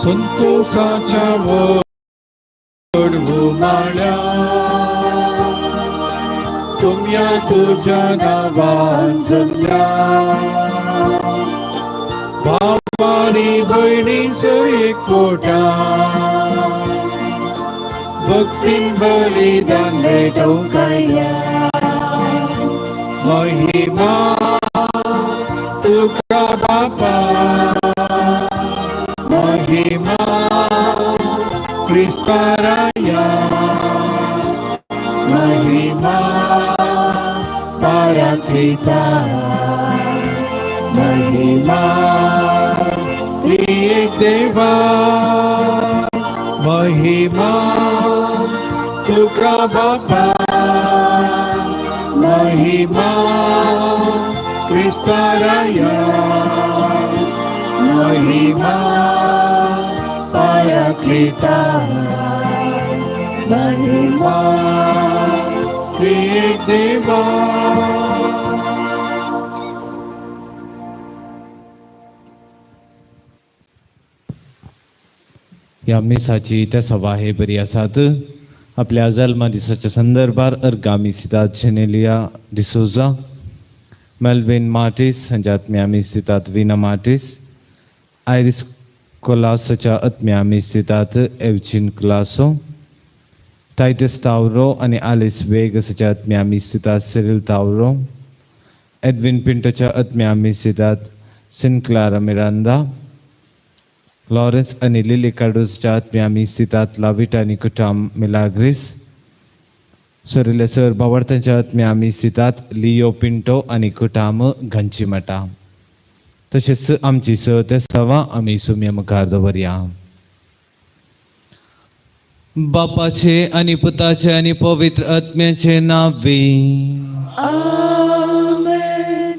संतोषाच्या व्हड उमाळ्या सोम्या तुज्या नांवान जमल्या भावानी भयणीचो एकवटा भक्तीन बलिदान भेटोवंक आयल्या महिमा तुका बापा महिमा क्रिस्ताराया महिमा पराक्लिता महिमा त्रिएक देवा महिमा तुका बापा महिमा क्रिस्ताराया महिमा पराक्लिता महिमा त्रिएक देवा। ह्या मिसाची त्या सभा हे बरी आसात। आपल्या जल्मा दिसाच्या संदर्भार अर्गामी सितात जेनेलिया डिसोजा, मेल्विन मार्टीस हांच्या आत्म्या आमी सितात विना मार्टीस, आयरीस कोलासोच्या आत्म्या आमी सितात एवजीन कुलासो, टायटस तावरो आनी आलिस वेगसाच्या आत्म्या आमी सितात सिरील तावरो, एडविन पिंटोच्या आत्म्या आमी सितात सिनक्लारा मिरांदा, लॉरेन्स आनी लिली कार्डोजच्या आत्म्या आमी सितात लाविटा आनी कुटाम मिलाग्रीस, सरिल्ले सर बावडतांच्या आत्म्या आमी सितात लियो पिंटो आनी कुटाम घंचिमटा। तशेंच आमची स ते सवा आमी सुम्या मुखार दवरया। बापाचे आनी पुताचे आनी पवित्र आत्म्याचे नांवे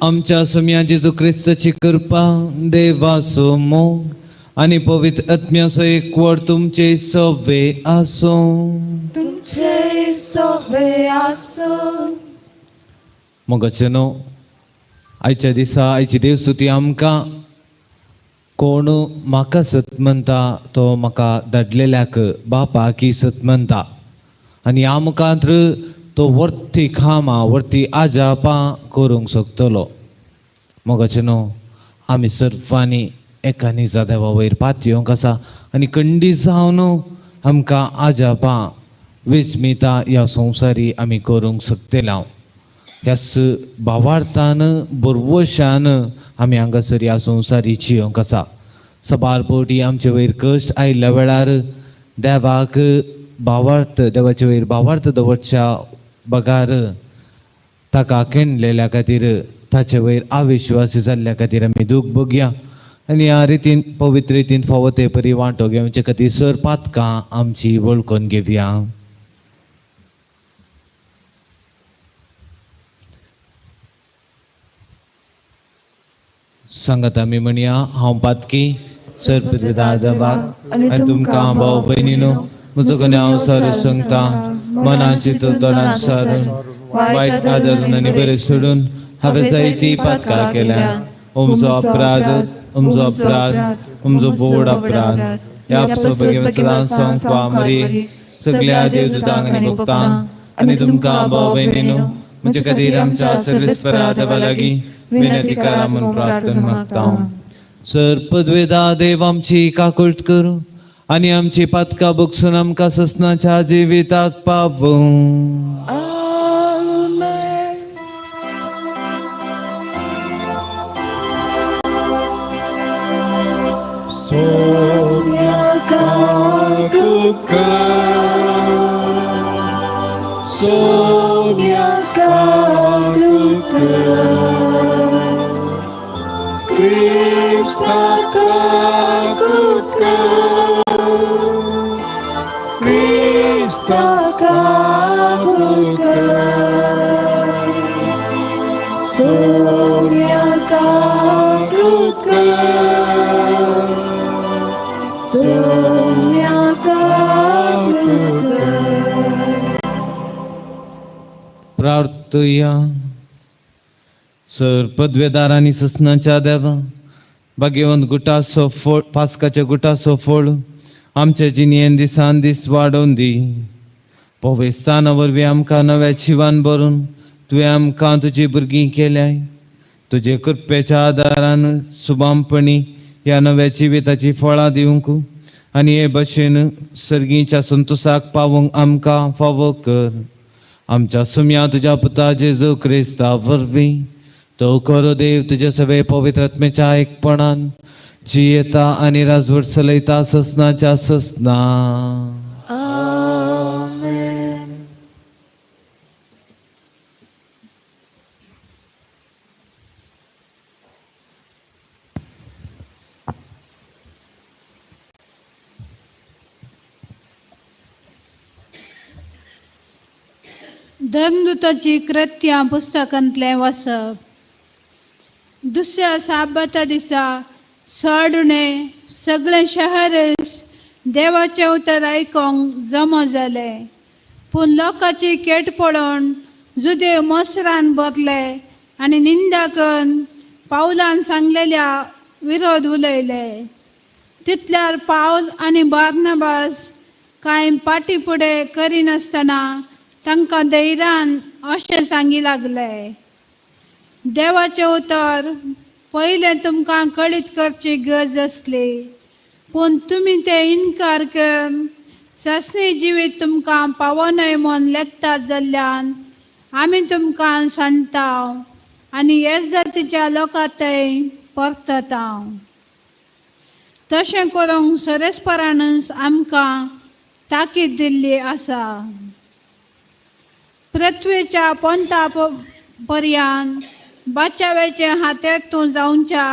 आमच्या सुम्या जेजू क्रिस्ताची कृपा, देवाचो मोग आनी पवित्र आत्म्याचो एकवट तुमचे सवे आसूं। तुमचे सवे आसूं। मोगाचे न्हू आयच्या दिसा आयची देवस्तुती आमकां कोण म्हाका सत म्हणटा तो म्हाका धाडलेल्याक बापाक सत म्हणटा आनी ह्या मुखांत तो वर्ती कामां वर्ती आजापां करूंक शकतलो। मोगाचे न्हू आमी सर्वांनी एका निजा देवा वयर पातयेवंक आसा आनी कंडी जावन आमकां आजापां विस्मिता ह्या संवसारी आमी करूंक शकतले। ह्याच भावार्थान बरवशान आमी हांगासर ह्या संवसारी जियोंक आसा। सबार पवटी आमचे वयर कश्ट आयिल्ल्या वेळार देवाक भावार्थ देवाचे वयर भावार्थ दवरच्या बगार ताका केणलेल्या खातीर ताचे वयर अविश्वासी जाल्ल्या खातीर आमी दूख भोगया आनी ह्या रितीन पवित्र रितीन फावो ते परी वांटो घेवचे खातीर सर पातकां आमची वळखून घेवया। सांगात आमी म्हणया, हांव पातकी सर देवाक आनी तुमकां भाव भयणीनो म्हजो कन्या हांव सारू सांगता मनाची तोंडान सारून वायट आदरून आनी बरें सोडून हांवें जायती पातकां केल्या। उमजो अपराध, उमजो अपराध, उमजो बोड अपराध ह्या सदां संवपा मरी सगळ्या देवदूतांक आनी भक्तांक आनी तुमकां भाव भयणीनो म्हजे खातीर आमच्या सर्वेस्परा देवा लागीं विनंती करा म्हूण प्रार्थना मागता। सर पदवेदा देव आमची काकुळट करूं आनी आमची पातकां भोगसून आमकां ससनाच्या जिविताक पावूं। सोम्या काकुळट सोम्या काकुळट क्रिस्ता काकुळट क्रिस्ता काकुळट सोम्या काकुळट सोम्या काकुळट। प्रार्थुया। सर पदवेदार आनी ससनाच्या देवा भाग्यवंत गुटाचो फळ पास्काच्या गुटाचो फळ आमच्या जिणेन दिसान दीस वाडोवन दी. पवित्रस्थाना वरवीं आमकां नव्या जिवान भरून तुवें आमकां तुजी भुरगीं केल्याय. तुजे कृपेच्या आदारान सुबामपणी ह्या नव्या जिविताची फळां दिवंक आनी हे भशेन सर्गीच्या संतोसाक पावोवंक आमकां फावो कर. आमच्या सुम्या तुज्या पुता जेजू क्रिस्ता वरवीं तो खरो देव तुज्या सगळे पवित्र आत्म्याच्या एकपणान जियेता आनी राजवट चलयता ससनाच्या ससना. आमेन. धर्मदूताची कृत्यां पुस्तकांतलें वाचप. दुसऱ्या साबाता दिसा चड उणें सगळें शहर देवाचें उतर आयकोंक जमा जालें. पूण लोकांची केट पळोवन जुदेव मोसरान भरले आनी निंदा करून पावलान सांगलेल्या विरोध उलयले. तितल्यार पावल आनी बार्नाबास कांय पाटी फुडें करिनासतना तांकां धैर्यान अशें सांगी लागले, देवाचें उतर पयलें तुमकां कळीत करची गरज आसली, पूण तुमी तें इनकार करून सासणी जिवीत तुमकां पावोनय म्हूण लेखतात जाल्ल्यान आमी तुमकां सांडटा आनी हेच जातीच्या लोकां थंय परतता. तशें करूंक सरेस्परानूच आमकां ताकीद दिल्ली आसा. पृथ्वीच्या पोंता पर्यान बाचाव्याचे हातेर तूं जावच्या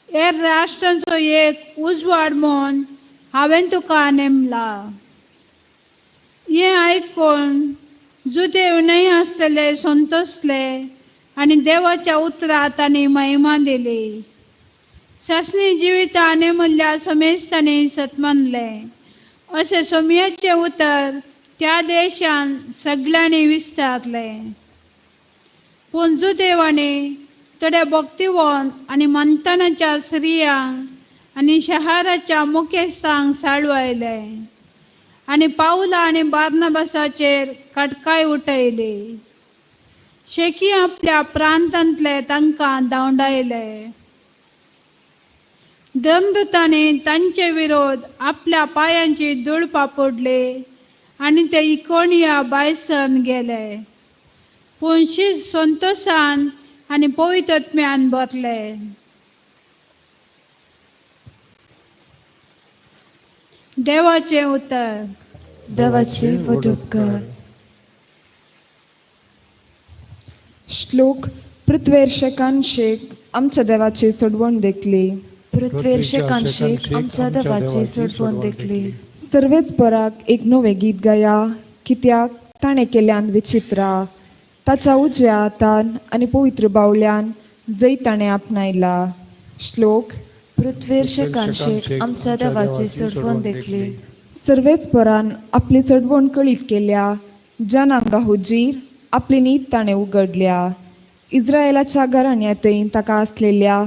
हेर राष्ट्रांचो एक उजवाड म्हूण हांवें तुका नेमला. हें आयकून जुदेव न्हय आसतले संतोसले आनी देवाच्या उतरां तांणी महिमा दिली. सासणी जिविता नेमल्ल्या समेस्तांनी सतमानलें. अशें सोमयाचें उतर त्या देशान सगळ्यांनी विस्तारलें. पूण जुदेवांनी थोड्या भक्तिवन आनी मंथनाच्या स्त्रियांक आनी शहराच्या मुखेस्तांक साळवायलें आनी पावला आनी बार्नाबासाचेर काटकाय उठयली. शेकी आपल्या प्रांतांतले तांकां धांवडायले. दमदूतांनी तांचे विरोध आपल्या पांयांची धूळ पापुडली आनी ते इकोनिया बायसन गेले. पूण शीत संतोशान आनी पवित्रत्म्यान भरले. देवाचें उतर. देवाचे वडुपकार. श्लोक पृथ्वेर शेकान शेक आमच्या देवाची सोडवण देखली. पृथ्वेर शेकान शेक आमच्या देवाची सोडवण देखली. सर्वेच पराक एक नवें गीत गाया, कित्याक ताणें केल्यान विचित्रा. ताच्या उजव्या हातान आनी पवित्र बावल्यान जैत ताणें आपणायला. श्लोक पृथ्वेर शेकान शेक आमच्या देवाची सोडवण देखली. सर्वेच परान आपली चडवण कळीत केल्या, जनांगा हुजीर आपली नीत ताणें उगडल्या. इस्रायलाच्या घराण्यांतय ताका आसलेल्या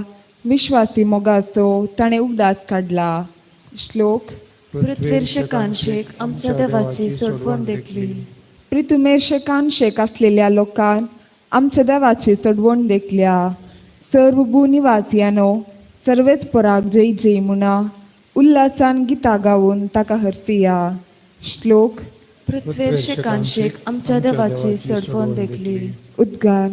विश्वासी मोगाचो ताणें उगडास काडला. श्लोक पृथ्वेर शेकान शेक आमच्या देवाची सोडवण देखली. प्रितुमेर शेकान शेक आसलेल्या लोकान आमच्या देवाची चडवण देखल्या. सर्व भूनिवासियानो सर्वेच पराक जय जय म्हणा, उल्हासान गितां गावन ताका हरसिया. श्लोक पृथ्वेर शेकान शेक आमच्या देवाची सोडवण देखली. उद्गार.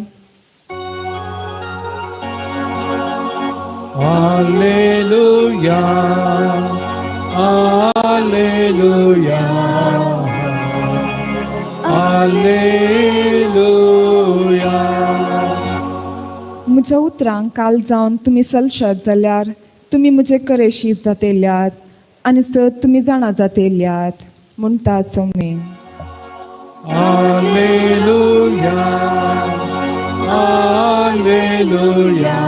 Alleluia, Alleluia, Alleluia. म्हज्या उतरांक काल जावन तुमी सलशात जाल्यार तुमी म्हजे करेशी जातेल्यात आनी सत तुमी जाणा जातेल्यात म्हणटा सोमी. Alleluia, Alleluia,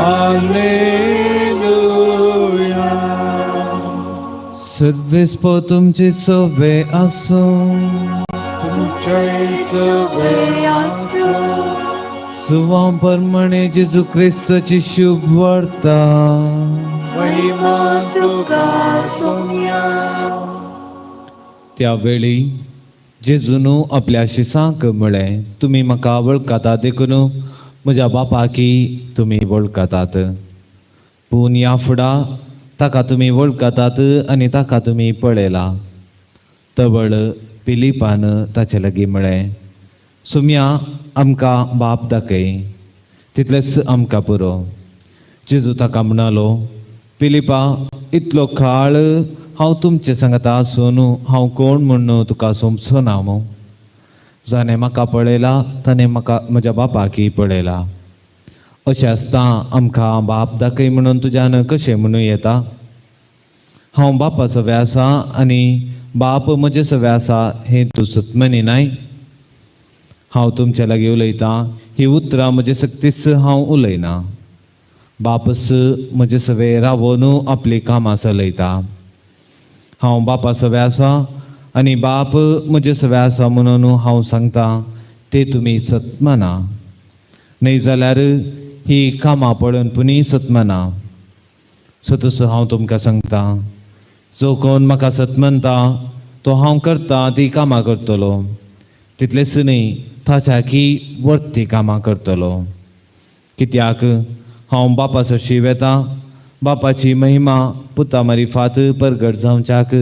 Alleluia. सर्वेस्पो तुमचे सवे आसूं. तुमचे सवे आसूं. सुवां परमणे जेजू क्रिस्ताची शुभ वार्ता. महिमा तुका सोम्या. त्यावेळी जेजून आपल्या शिसांक म्हळें, तुमी म्हाका वळखतात देखून म्हज्या बापाकी तुमी वळखतात. पूण ह्या फुडा ताका तुमी वळखतात आनी ताका तुमी पळयला. तवळ पिलिपान ताचे लागीं म्हळें, सुम्या आमकां बाप दाखय, तितलेंच आमकां पुरो. जेजू ताका म्हणालो, पिलिपा, इतलो काळ हांव तुमचे सांगता आसून हांव कोण म्हूण तुका समजो ना मू? जाणें म्हाका पळयला ताणें म्हाका म्हज्या बापाकय पळयला. अशें आसता आमकां बाप दाखय म्हणून तुज्यान कशें म्हणूं येता? हांव बापा सवे आसा आनी बाप म्हजे सवे आसा हें तूं सतमनी नाय? हांव तुमच्या लागीं उलयतां ही उतरां म्हजे सक्तीच हांव उलयना. बापस म्हजे सवे रावोन आपलीं कामां चलयता. हांव बापा सवे आसा आनी बाप म्हजे सवे आसा म्हणून हांव सांगता ते तुमी सतमना. न्हय जाल्यार ही कामां पळोवन पुनी सतमना. सतस हांव तुमकां सांगता, जो कोण म्हाका सतमनता तो हांव करता ती कामां करतलो. तितलेंच न्हय, ताच्याकी वर्ती कामां करतलो. कित्याक हांव बापा सरशी वेता. बापाची महिमा पुता मारिफात परगट जावच्याक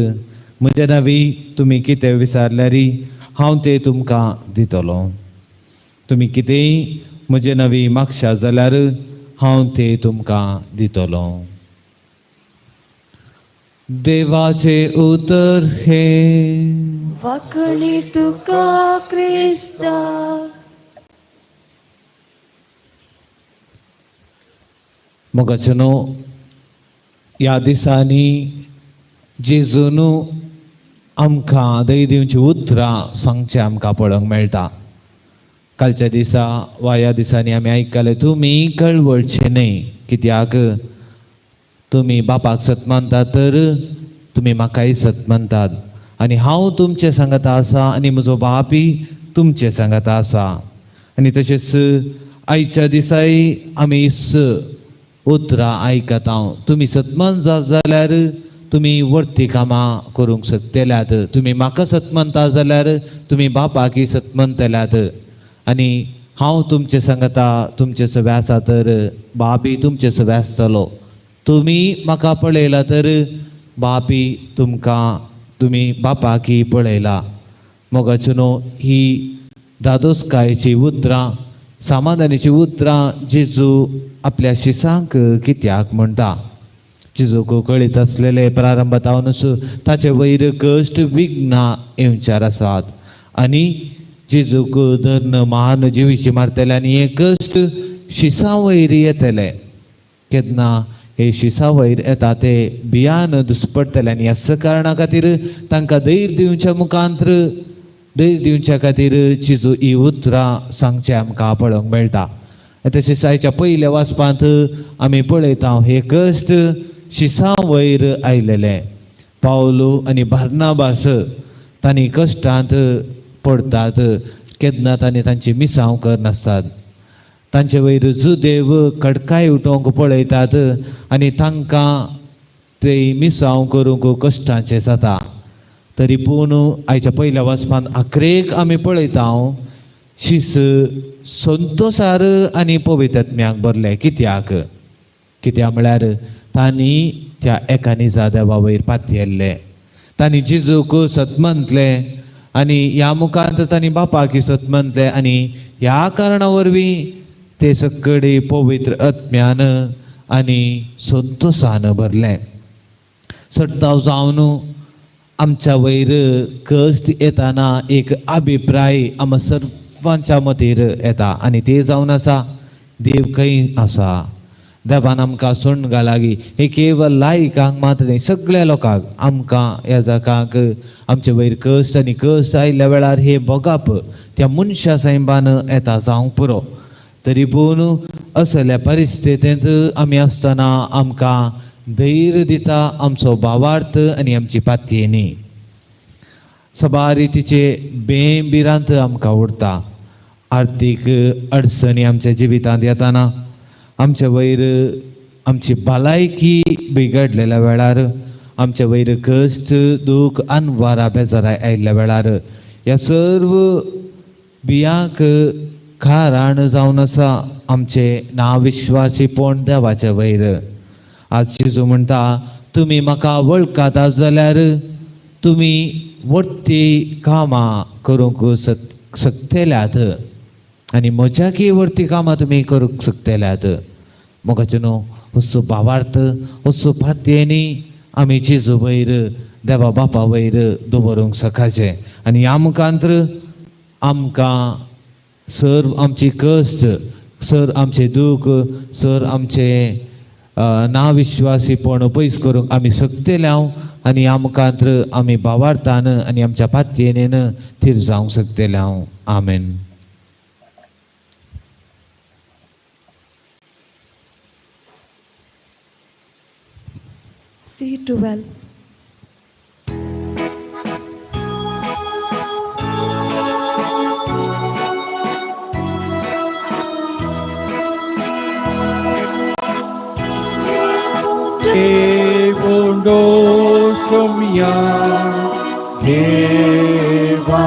म्हज्या नांवी तुमी कितें विचारल्यारी हांव तें तुमकां दितलो. तुमी कितेंय म्हजे नांवी मागशात जाल्यार हांव तें तुमकां दितलो. देवाचें उतर हें. वाकणी तुका क्रिस्ता. मोगाचेनो, ह्या दिसांनी जेजून आमकां दही दिवची उतरां सांगचें आमकां पळोवंक मेळटा. कालच्या दिसा वा ह्या दिसांनी आमी आयकलें, तुमी कळवळचे न्हय, कित्याक तुमी बापाक सत मानतात तर तुमी म्हाकाय सत मानतात. आनी हांव तुमचे सांगाता आसा आनी म्हजो बापूय तुमचे सांगाता आसा. आनी तशेंच आयच्या दिसाय आमी उतरां आयकता, तुमी सतमान जात जाल्यार तुमी वर्ती कामां करूंक शकतल्यात. तुमी म्हाका सतमनता जाल्यार तुमी बापाकय सतमनतल्यात. आनी हांव तुमचे सांगता तुमचे सवे आसा तर बापूय तुमचे सवे आसतलो. तुमी म्हाका पळयला तर बापूय तुमकां तुमी बापाकय पळयला. मोगाचो न्हू, ही दादोसकायेची उतरां, समाधानीची उतरां जेजू आपल्या शिसांक कित्याक म्हणटा? जेजूक कळीत आसलेले प्रारंभांतूच ताचे वयर कश्ट विघ्नां येवचार आसात आनी जेजूक धर्न महान जिवीशी मारतले आनी हे कश्ट शिसां वयर येतले. केन्ना हे शिसां वयर येता ते भियान दुस्पडटले आनी ह्याच कारणा खातीर तांकां धैर्य दिवच्या मुखांत्र धैर्य दिवच्या खातीर जेजू ही उतरां सांगचें आमकां पळोवंक मेळटा. तशेंच आयच्या पयल्या वाचपांत आमी पळयता हे कश्ट शिसां वयर आयलेले पावलो आनी बार्नाबास तांणी कश्टांत पडटात. केन्ना तांणी तांची मिसांव करनासतात. तांचे वयर जुदेव कडकाय उठोवंक पळयतात आनी तांकां ते मिसांव करूंक कश्टांचें जाता. तरी पूण आयच्या पयल्या वाचपांत आखरेक आमी पळयता शीस संतोसार आनी पवित्रत्म्याक भरलें. कित्याक? कित्याक म्हळ्यार तांणी त्या एका निजा देवा वयर पातयेल्लें. तांणी जेजूक सतमंतलें आनी ह्या मुखार तांणी बापाक सतमंतलें आनी ह्या कारणा वरवीं ते सगळे पवित्र आत्म्यान आनी संतोसान भरलें. सट्टाव जावन आमच्या वयर कश्ट येताना एक अभिप्राय आमकां सर्वांच्या मतीर येता आनी ते जावन आसा देव खंय आसा, देवान आमकां सोडून घालागी. हे केवल लायकांक मात्र न्ही, सगळ्या लोकांक आमकां ह्या जगाक आमचे वयर कश्ट आनी कश्ट आयिल्ल्या वेळार हे भोगप त्या मनशा सैमान येता जावंक पुरो. तरी पूण असल्या परिस्थितींत आमी आसतना आमकां धैर्य दिता आमचो भावार्थ आनी आमची पातयेनी. सबार रितीचे बें भिरांत आमकां उरता. आर्थीक अडचणी आमच्या जिवितांत येताना, आमच्या वयर आमची भलायकी बिगडलेल्या वेळार, आमच्या वयर कश्ट दूख अनवारा बेजाराय आयिल्ल्या वेळार, ह्या सर्व बियांक कारण जावन आसा आमचे नाविश्वासीपण देवाचे वयर. आज जेजू म्हणटा, तुमी म्हाका वळखाता जाल्यार तुमी वट्टी कामां करूंक शकतल्यात आनी म्हज्याकी वरती कामां तुमी करूंक शकतल्यात. मोगाचे न्हू, असो भावार्थ असो पातयेनी आमी जेजू वयर देवा बापा वयर दवरूंक सकाचें आनी ह्या मुखांत्र आमकां सर आमची कश्ट, सर आमचें दूख, सर आमचें नाविश्वासीपण पयस करूंक आमी शकतले हांव आनी ह्या मुखांत्र आमी भावार्थान आनी आमच्या पातयेन थीर जावंक शकतले हांव. आमेन. C12. देवोंडो सोमया देवा,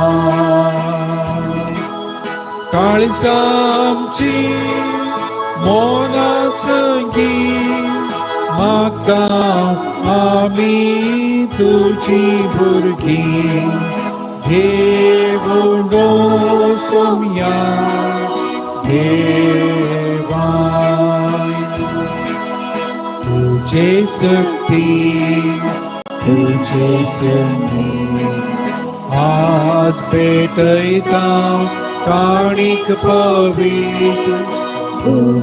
काळजामची मोना संगी मागता आमी तुजी भुरगीं. देवोंडो सोमया देवा, तुझे शक्ती तुझे संगी आज भेटयता काणीक पवित्र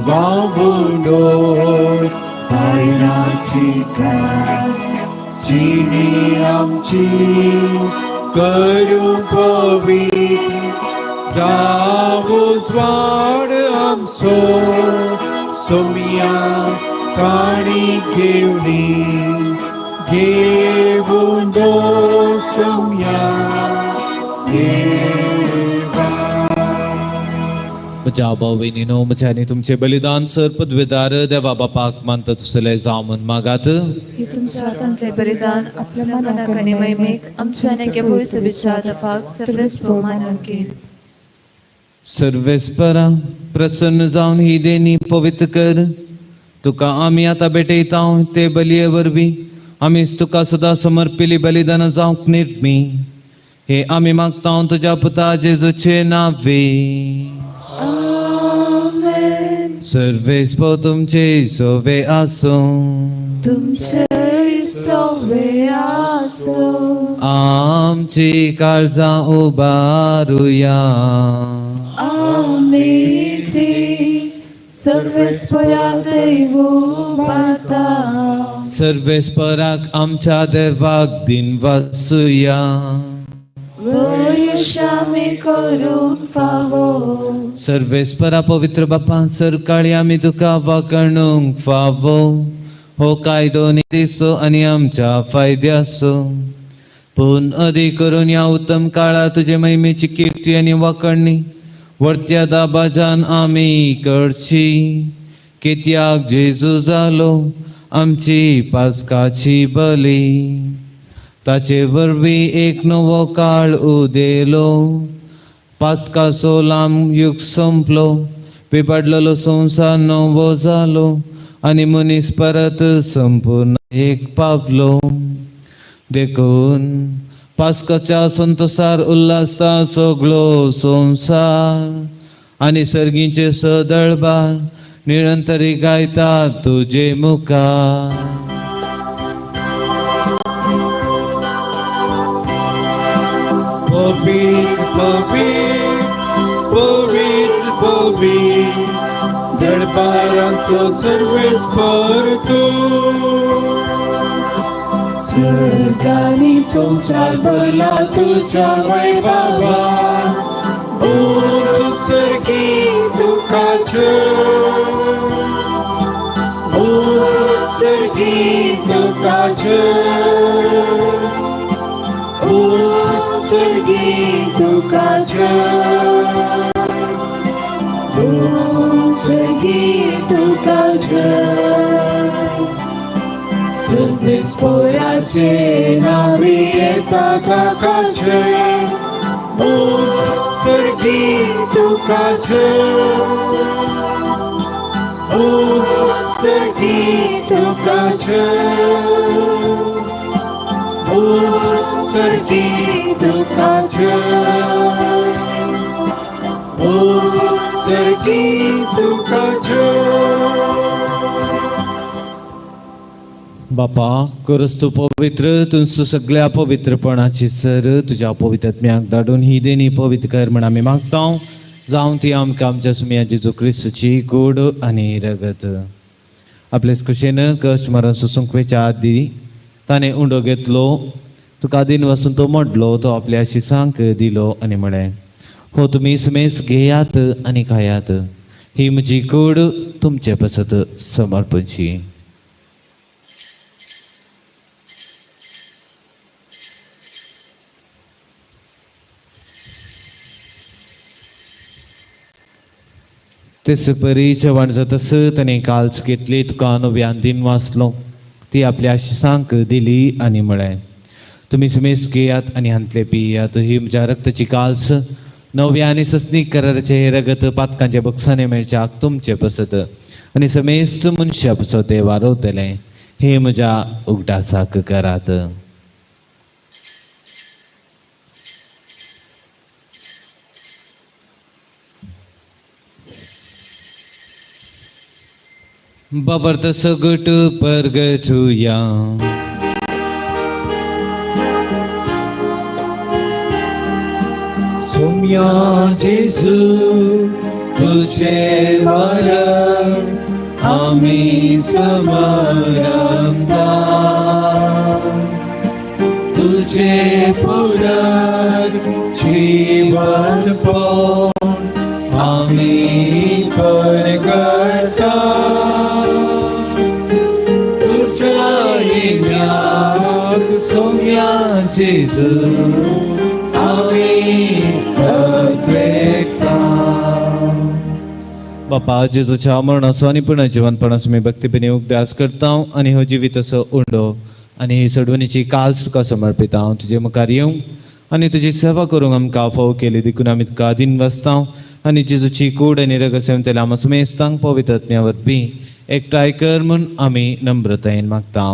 वावुंडो बायणाची काज जिणी आमची करूं पवित्र जावो स्वाड आमचो सोमया काणी घेवनी घेऊन सोमया देवा. म्हज्या भाव भयणीनो, म्हजें आनी तुमचें बलिदान सर पदवेदार देवा बापाक मानता तसलें जावं म्हूण मागात. हे तुमच्या हातांतले बलिदान आपल्या मनाक आनी महिमेक आमच्या आनी एके सभेच्या दफाक सर्वेस भोवमान घेन. सर्वेस्परा प्रसन्न जावन ही देणी पवित्र कर. तुका आमी आतां भेटयता ते बलये वरवीं आमीच तुका सदां समर्पिली बलिदानां जावंक निर्मी. हे आमी मागता तुज्या पुता जेजूचे नावे. सर्वेस्पो तुमचे सोवे आसूं. तुमचे सवे आसो. आमची काळजां उबारुया. आमी ती सर्वेस्परा दैवो बाता. सर्वेस्पराक आमच्या देवाक दिन वासुया. वयशामी करूंक फावो. सर्वेस्परा पवित्र बापा, सरकाळी आमी तुका वागणूंक फावो. हो कायदो नितीचो आनी आमच्या फायद्याचो, पूण अदीक करून ह्या उत्तम काळार तुजे महिमेची किर्ती आनी वाकणणी वरत्या दाबाजान आमी करची. कित्याक जेजू जालो आमची पास्काची बली, ताचे वरवीं एक नवो काळ उदेलो. पातकाचो लांब युग संपलो, पिपाडलेलो संवसार नवो जालो आनी मनीस परत संपूर्ण एक पावलो. देखून पास्काच्या संतोसार उल्हासा सगळो संवसार आनी सर्गीचे सदळबार निरंतरी गायता तुजे मुखार. पवित्र पवित्र पवित्र पवित्र दरबाराचो सर्वेस्पर तूं. सर्गानी संवसार भरला तुज्या वैभवान, उंच सर्गी तुका जय, उंच सर्गी तुका जय, उंच सर्गी तुका जय. ऊंच सर्गी तुका जय. सर्वेस्पोराचे नावी येता ताका जय. ऊंच सर्गी तुका जय. ऊंच सर्गी तुका जय. ऊंच सर्गी तुका जय. ऊंच सर्गी तुका जय. बापा करस तूं पवित्र तुमचो सगळ्या पवित्रपणाची सर तुज्या पवित्र धाडून ही देणी पवित्र कर म्हण आमी मागता. जावं ती आमकां आमच्या सुमया जेजू क्रिस्तूची गोड आनी रगत. आपलेच खुशेन कश्ट मरण सोसूंक वेच्या आदी ताणें उंडो घेतलो, तुका दिन वसून तो मोडलो, तो आपल्या शिसांक दिलो आनी म्हळें, हो तुमी सुमेस घेयात आनी खायात, ही म्हजी कूड तुमचे पसत समर्पणची. तेच परी जेवण जातस ताणें काल्स घेतली, तुका नव्यान दिन वाचलो, ती आपल्या शिसांक दिली आनी म्हळें, तुमी सुमेस घेयात आनी हांतले पियात, ही म्हज्या रक्ताची काल्स नव्या आनी सस्नीक कराराचें हें रगत पातकांच्या बक्षांनी मेळच्याक तुमचे पसत आनी समेस्त मनशा पसत तें वारवतलें, हे म्हज्या उगडासाक करात. बाबर सगट परगचुया. सुम्या जेजू तुझे मरण आम्ही समरता, तुझे पुनर जीवन पण आम्ही परगटा, तुझ्या येण्याक सोम्या जेजू आम्ही अद्वैता. बापा जेजूच्या मरणाचो आनी पुनः जिवनपणाचो मी भक्तीपणी उगडास करता आनी हो जिवीत असो उंडो आनी ही सोडवणीची काल्स तुका समर्पिता. हांव तुजे मुखार येवंक आनी तुजी सेवा करूंक आमकां फावो केली देखून आमी तुका अधीन बसता आनी जेजूची कूड आनी रगत सेवतल्या आमा सुमेस्तांक पवित्रज्ञा वरवीं एकठांय कर म्हूण आमी नम्रतायेन मागता.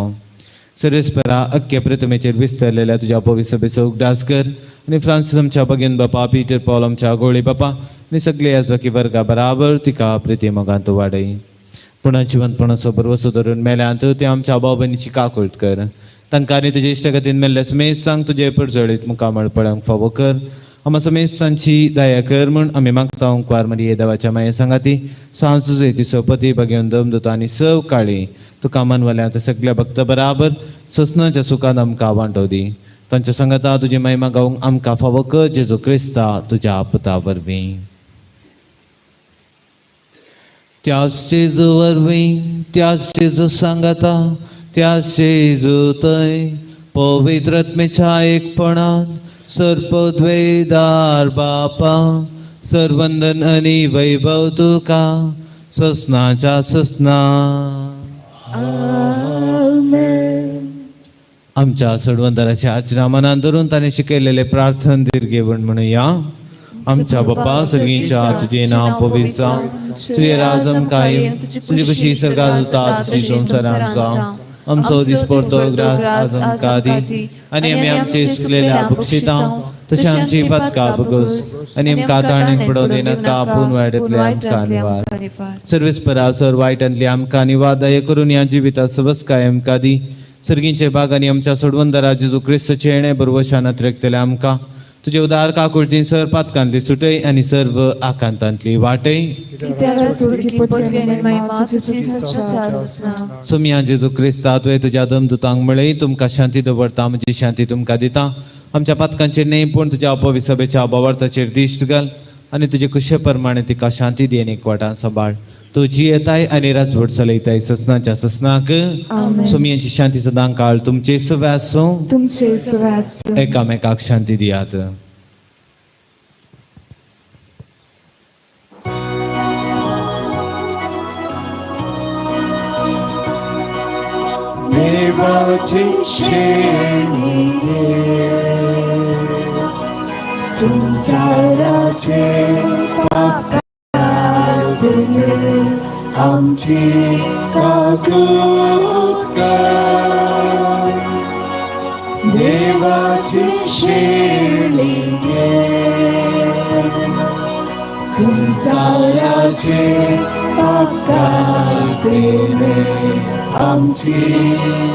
सर्वेस्परा अख्ख्या प्रतिमेचेर विस्तारलेल्या तुज्या पवित्र सभेचो उगडास कर आनी फ्रांसीस आमच्या भगीन बापा, पीटर पॉल आमच्या गोळी बापा आनी सगळे याजकी वर्गा बराबर तिका प्रिती मोगांत वाडय. पुणा जिवंतपणाचो भरवसो धरून मेल्यांत ते आमच्या भाव भयणीची काकूळट कर. तांकां आनी तुजे इश्टगतीन मेल्ल्या समेस्तांक तुजे परजळीत मुखामळ पळोवंक फावो कर. आमा समेस्तांची दया कर म्हूण आमी मागता. कुवार मरिये देवाच्या माये सांगाती सांज तुजे तिचो पती भगेवन दम आनी सव काळी तुका मनवल्या त्या सगल्या भक्त बराबर ससनाच्या सुखान आमकां वांटो दी. तांच्या सांगाता तुजी महिमा गावंक आमकां फावो कर जेजू क्रिस्ता तुज्या पुता वरवीं. त्याच जेजू वरवीं, त्याच जेजू सांगाता, त्याच जेजू थंय पवित्रत्मेच्या एकपणान सर्पद्वैदार बापा सर्वंदन आनी वैभव तुका ससनाच्या ससना. आमच्या सोडवंदराच्या आचरणा मनान धरून ताणें शिकयलेले प्रार्थन दीर्घेवण म्हणूया. आमच्या बाप्पा सगळींच्या तुजें नांव पवित्र जावं, तुजें राज आमकां येवं, तुजी कशी सर्गात जाता तशी संवसारांत जावं. आमचो दिसपडतो ग्रास आज आमकां दी आनी आमी आमचे चुकलेल्या बक्षिता तशें आमची पातकां बगस आनी आमकां ताणें पडोवं दिनाका, पूण वायटांतले आमकां निवार. सर्वेस्परा सर वायटांतली आमकां निवार दया करून ह्या जिविता सबसकाय आमकां दी. सर्गींचे भाग आनी आमच्या सोडवंदरा जेजू क्रिस्तचे येणे बरवशान रेखतले आमकां तुजे उदार काकुळतीन सर पातकांतली सुटय आनी सर्व आकांतांतली वाटय. कित्याक सोडकी पदवी आनी महिमा तुजी सदांच आसना. सोमया जेजू क्रिस्ता तुवें तुज्या दमदुतांक म्हळें, तुमकां शांती दवरता, म्हजी शांती तुमकां दिता. आमच्या पातकांचेर न्हय पूण तुज्या अपविसभेच्या बोवार्थाचेर दिश्ट घाल आनी तुजे कुशे प्रमाणे तिका शांती दी आनी एकवटान सांबाळ. तूं जियेताय आनी राजवट चलयताय ससनाच्या ससनाक. सोमयांची शांती सदां काळ तुमचे सव्या आसूं. तुमचे सुवास. एकामेकाक शांती दियात. देवाची शेळये संसाराचे पाप काडतले आमची काकूत कर देवाची शेळये संसाराचे पाप काडतले आमची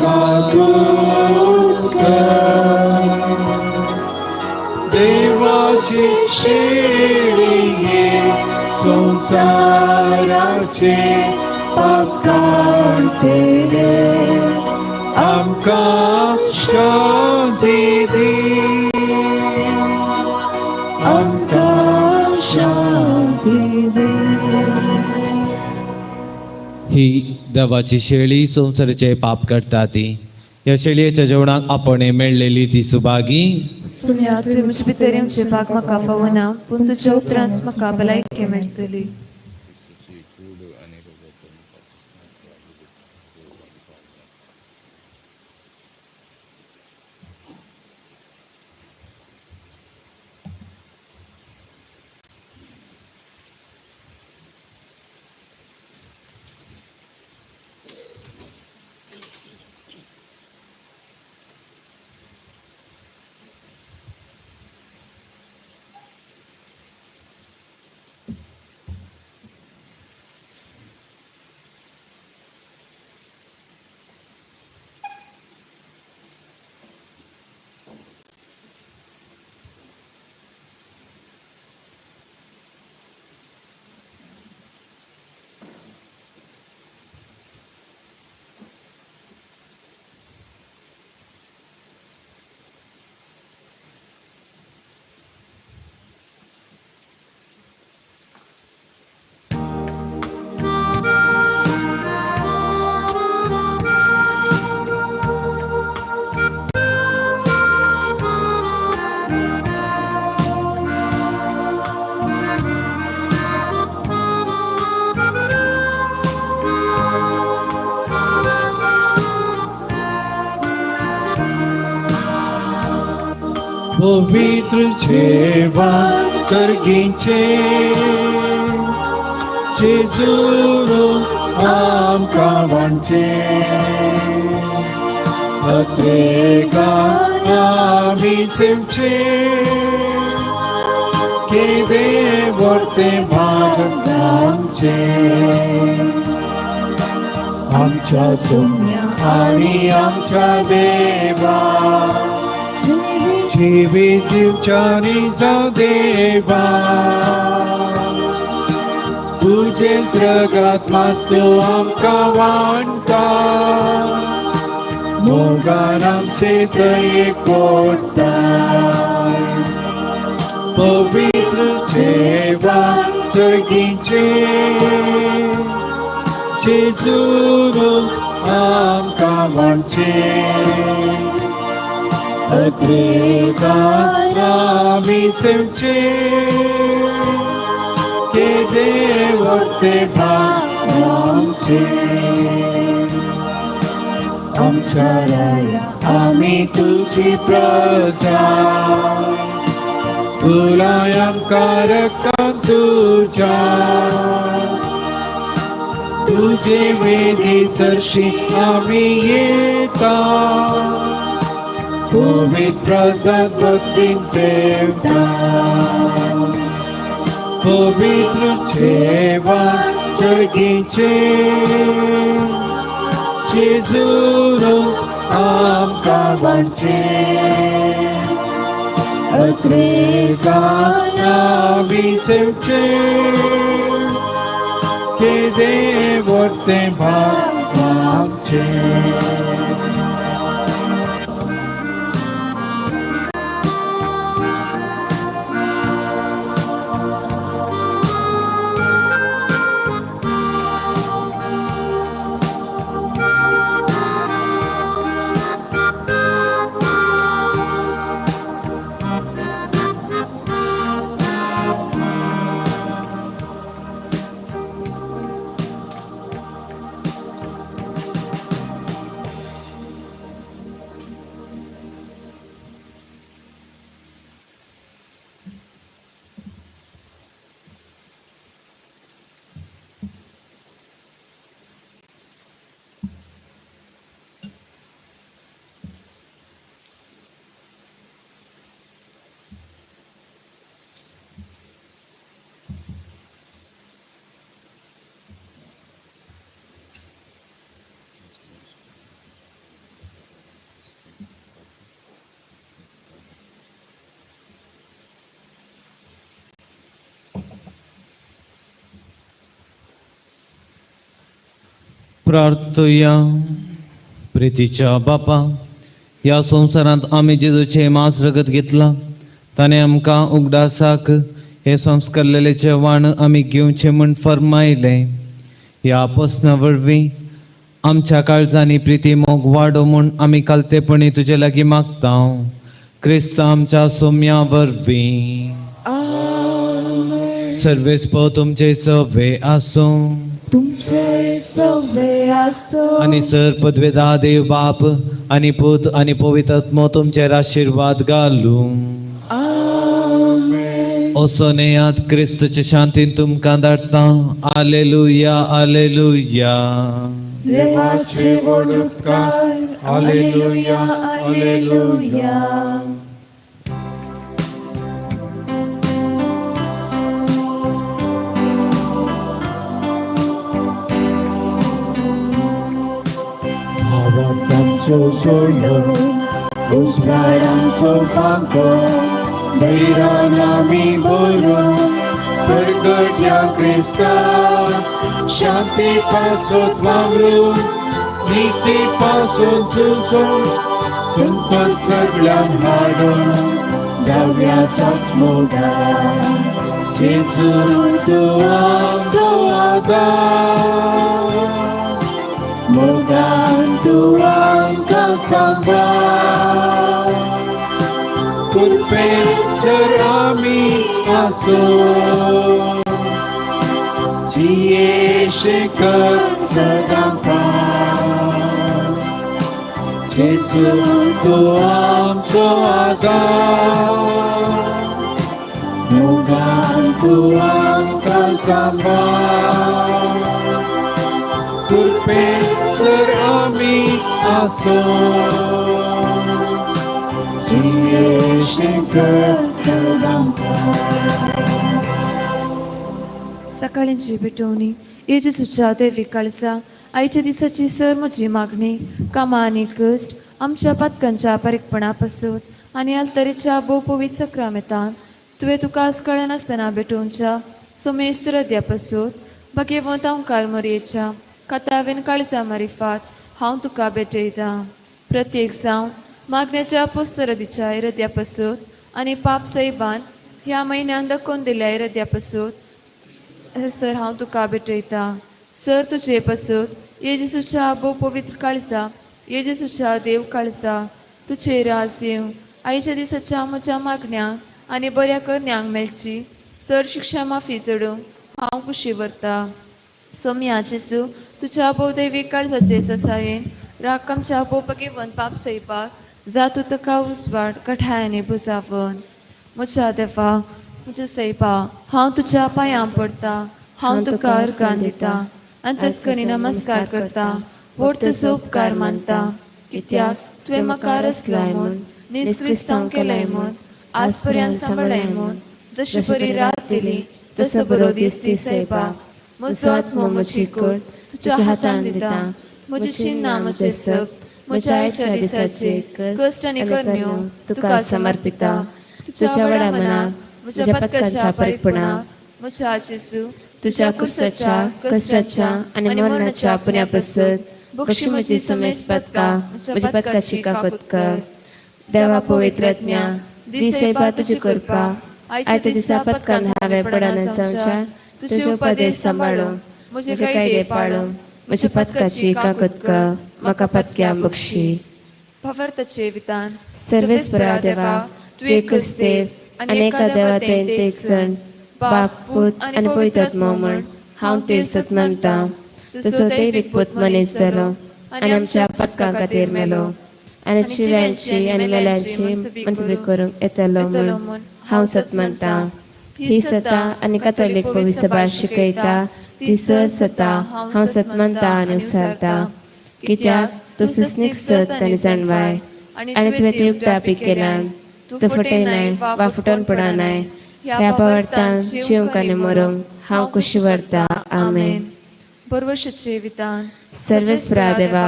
काकूत कर देवाची शेळये संसाराचे पाप काडतले आमकां शांती दी आमकां शांती दी. ही देवाची शेळी संवसाराचे पाप काडटा ती. ह्या शेळयेच्या जेवणाक आपण मेळ्ळेली ती सुभागी. सुम्या, तुवें म्हजे भितर येवचें भाग म्हाका फावना, पूण तुज्या उपरांत म्हाका भलायकी मेळटली. पवित्र जेवण सर्गीचे जेजूनो आमकां वांटचे अत्रेगान आमी सेवचे केदे व्हडते भाग आमचे आमच्या सोम्या आनी आमच्या देवा जिवीत दिवच्या निजा देवा तुझे स्रगात मास्तू आमकां वांटा मोगान आमचे दये कोट्टाय पवित्र जेवण सर्गीचे जेजूनो आमकां वांटचे अद्रेगान आमी सेवचे केदे व्हडते भाग आमचे आमच्या राया आमी तुजी प्रजा तुला आमकां रक्तान तुज्या तुझे वेदी सरशी आमी येता पवित्र प्रसाद भक्तीन सेवता पवित्र जेवण सर्गीचे जेजूनो आमकां वांटचे अत्रेगान आमी सेवचे केदे व्हडते भाग आमचे. प्रार्थया. प्रितीच्या बापा, ह्या संवसारांत आमी जेजूचें मांस रगत घेतलां, ताणें आमकां उगडासाक हें संस्कारलेलें जेवण आमी घेवचें म्हूण फर्मायलें. ह्या प्रस्ना वरवीं आमच्या काळजांनी प्रिती मोग वाडो म्हूण आमी कालतेपणी तुजे लागीं मागता, क्रिस्त आमच्या सोम्या वरवीं. सर्वेस्पो तुमचे सवे आसूं. तुमचे सवे आसो. आनी सर पदवेदा देव बाप आनी पूत आनी पवित्र आत्मो तुमचेर आशिर्वाद घालूं. आमेन. असो नेयात, क्रिस्तचे शांतीन तुमकां धाडटा. आलेलुया, आलेलुया. देवाचे व्हड उपकार. आलेलुया, आलेलुया. भावांत आमचो सोडलो, उजवाड आमचो फांको, धैर्यान आमी बरोवन परगट्या क्रिस्ता. शांती पासत वावरून, निती पासून सुसून, संत सगळ्यान हाडून जाव्याचाच मोगान. जेजू तूं आमचो आदार, मोगान तूं आमकां सांबाळ. कृपेन सर आमी आसो, जियेशे कर सदां पार. जेजू तूं आमचो आदार, मोगान तूं आमकां सांबाळ. कृपेन सर आमी आसो, जियेशे कर सदां पार. सकाळींची भेटवणी. येजूच्या देवी काळसा, आयच्या दिसाची सर म्हजी मागणी, कामां आनी कश्ट, आमच्या पातकांच्या बारीकपणा पासून आनी आलतरेच्या भोवपवीत सक्रामेतान तुवें तुका कळनासतना भेटोवच्या सोमेस्त हृदया पासून भाग्यवंत ओंकार मरयेच्या कातावेन काळजा मारिफात हांव तुका भेटयतां. प्रत्येक जावन मागण्याच्या पोस्तरदीच्या इरद्या पासून आनी पाप सैबान ह्या म्हयन्यान दाखोवन दिल्या इरद्या पासून सर हांव तुका भेटयतां. सर तुजे पासून येजसूच्या भोव पवित्र काळजा, येजसूच्या देव काळजा, तुजेर रास येवं. आयच्या दिसाच्या म्हज्या मागण्यांक आनी बऱ्या करण्यांक मेळची सर शिक्षा माफी चडूंक हांव कुशी व्हरता. सोम्या जेजू, तुज्या भोवदैवीक काळजाचे ससायेन राख आमच्या भोवपगेवन पाप सैपाक जातू तुका उजवाड कठायानी बुजावन. म्हज्या देवा, म्हज्या सैबा, हांव तुज्या पांयां पडटा. हांव तुका अर्गान दिता, अंतस्करी नमस्कार करता, व्हड तुजो उपकार मानता, कित्याक तुवें म्हाका रचलाय म्हूण, नीज क्रिस्तांव केलाय म्हूण, आज पर्यंत सांबाळ्ळाय म्हूण. जशी बरी रात दिली तसो बरो दीस दी सैबा. म्हजो आत्मो, म्हजी कूड तुज्या हातान दिता. म्हजी चिन्नां, म्हजें सग, म्हज्या आयच्या दिसाचे कश्ट आनी करण्यो तुका समर्पिता. तुज्या व्हडा मनाक म्हज्या पत्काच्या बारीकपणाक, म्हज्या जेजू, तुझ्या कुर्साच्या कश्टाच्या आनी मरणाच्या पुण्या पासत बक्षी म्हजी समेस पदका, म्हज्या पदकाची काकत कर. देवा पवित्र आत्म्या, दिसैबा तुजी कृपा आयत्या दिसा पदकान हांवें पडना जावच्या तुजे उपदेश सांबाळो, म्हजे कायदे पाळो, म्हज्या पदकाची काकत कर, म्हाका पदक्या बक्षी. भावार्थाचे विधान. सर्वेस्परा देवा, तूं एकच देव आनी एका देवा तें एक सण, बाप, पूत आनी पवित्र आत्मो म्हण हांव तेर सत मानता. तसो दैवीक पूत मनीस जालो आनी आमच्या पदकां खातीर मेलो आनी जिव्यांची आनी मेल्यांची मनसुबी करूंक येतलो म्हूण हांव सत मानता. ही सता आनी कथोलीक पवित्र सभा शिकयता ती सर सता हांव सत मानता आनी उसारता, कित्याक तूं सस्नीक सत आनी जाणवाय आनी तुवें ती उक्तापी केल्यान. तूं फटयनाय वा फटोवन पडनाय. ह्या पावर्तान जिवंक आनी मरूंक हांव कुशी व्हरता. आमेन. बरवर्षाचे विधान. सर्वेस्परा देवा,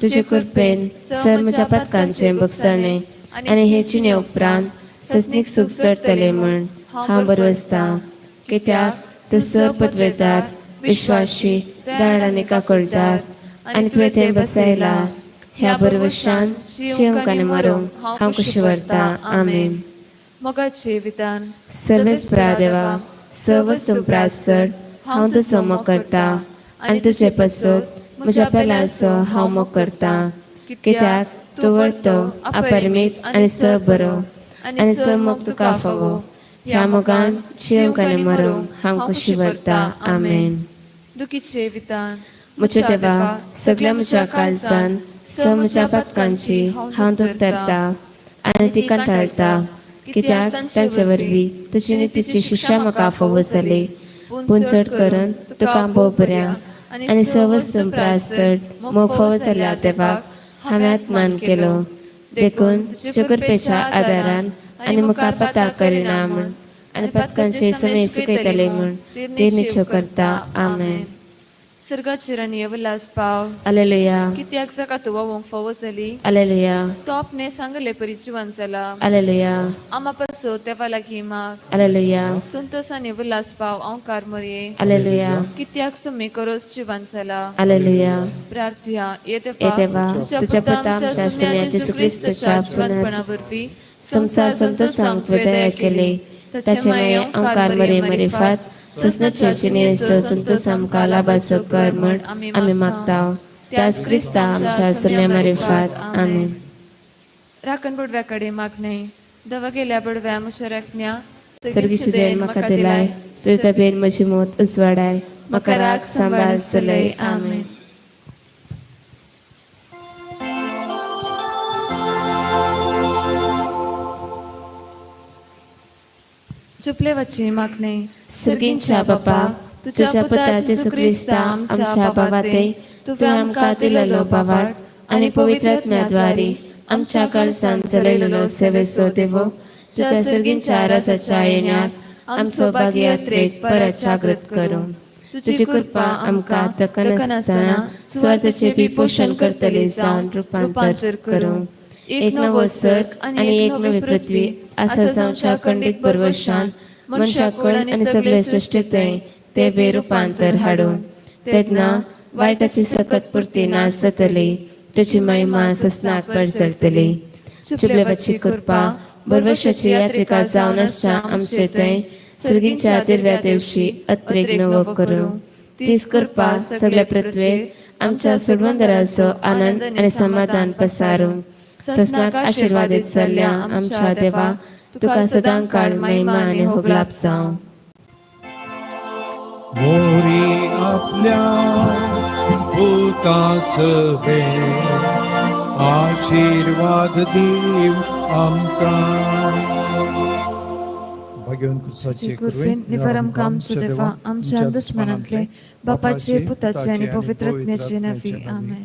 तुजे कृपेन सर म्हज्या पदकांचें भोगसणें आनी हे जिणे उपरांत सस्नीक सूख चडटलें म्हूण हांव बरवसतां, कित्याक तूं सर पदवेदार, विश्वाशी, दयाळ आनी काकुळदार. आनी तुवें तें बसयला. ह्या बरवशान जिवंक आनी मरूंक हांव कुशी व्हरता. आमेन. मोगाचे विधान. सर्वेस्परा देवा, सर्व चड हांव तुजो मोग करता आनी तुजे पासत म्हज्या पेल्याचो हांव मोग करता, कित्याक तूं व्हडतो, अपरिमीत आनी स बरो आनी स मोग तुका फावो. ह्या मोगान जिवंक आनी मरूंक हांव खुशी व्हरता. आमेन. दुखीचे विधान. म्हज्या देवा, सगळ्या म्हज्या काळजान स म्हज्या पातकांची हांव दूख धरता आनी ती कंटाळटा, कित्याक तांचे वरवीं तुजी नितीची शिक्षा म्हाका फावो जाली. पूण चड करून तुका भोव बऱ्या आनी सवस्तूं प्रास चड मोग फावो जाल्या देवाक हांवें आत्मान केलो. देखून तुजे कृपेच्या आदारान आनी मुखार पता करिना म्हूण आनी पतकांचे समय सुकयतले म्हूण ते निश्चय करता. आमेन. सर्गाची राणी उल्हास पाव. अलेलुया. कित्याक जाका तूं वावोंक फावो जाली. अलेलुया. तो आपणे सांगले परी जिवन जाला. अलेलुया. आमा पासो देवा लागीं माग. अलेलुया. संतोष आनी उल्हास पाव ओंकार मोरये. अलेलुया. कित्याक सुमी करोस जिवन जाला. अलेलुया. प्रार्थुया. ये ये देवा, तुझ्या पुता आमच्या सुम्या जेजू क्रिस्तच्या जिवंतपणा वरवीं संसार संतोषांक तुवें दया केली. ताचे माये ओंकार मरे मरिफात ससनाच्या जिणेचो संतोष आमकां लाभासो कर म्हण आमी मागता, त्याच क्रिस्ता आमच्या सुम्या मरिफात. आमेन. राखण बुडव्या कडे मागणे. दवा गेल्या बुडव्या म्हज्या राखण्या, सर्गीची देण म्हाका दिलाय, तुजे तबेन म्हजी मोत उजवाडाय, म्हाका राग सांबाळ चलय. आमेन. चुपलेवाची मागणे. सर्गींच्या बापा, तुझ्या पुता जेजू क्रिस्ता आमच्या बाबाते तुवें आमकां दिलेलो बावाट आनी पवित्र आत्म्याद्वारे आमच्या काळजान चलयलेलो सेवेचो देवो, तुझ्या सर्गींच्या रसाच्या येण्याक आमचो भागी यात्रेक परत जागृत करूं. तुजी कृपा आमकां दकनासतना सुवार्थाचे बी पोशण करतले जावन रुपांतर करूं. एक नवो सर्ग आनी एक नवी पृथ्वी आसा जावच्या खंडीत बरवशान मनशाकूळ आनी सगळे सृश्टींतय ते बे रुपांतर हाडूं. तेन्ना वायटाची सकत पुरती नाश जातली, तुजी महिमा ससनाक पडसरतली. चुपलेवाची कृपा बरवशाची यात्रिका जावन आसच्या आमचे थंय सर्गींच्या तिरव्या दिवशी अत्रेक नवो करूं. तीच कृपा सगळ्या पृथ्वेर आमच्या सोडवंदराचो आनंद आनी समाधान पसारूं. ससनाक आशिर्वादीत जाल्ल्या आमच्या देवा, तुका सदां काळ महिमा आनी होगळाप जावं. मोरी आपल्या भूतासवे आशीर्वाद दीव आमकां. भाग्यवंत तुझे कृपेन निवार आमकां आमच्या देवा, आमच्या दुस्मनांतले, बापाचे, पुताचे आनी पवित्र आत्म्याचे नांवी. आमेन.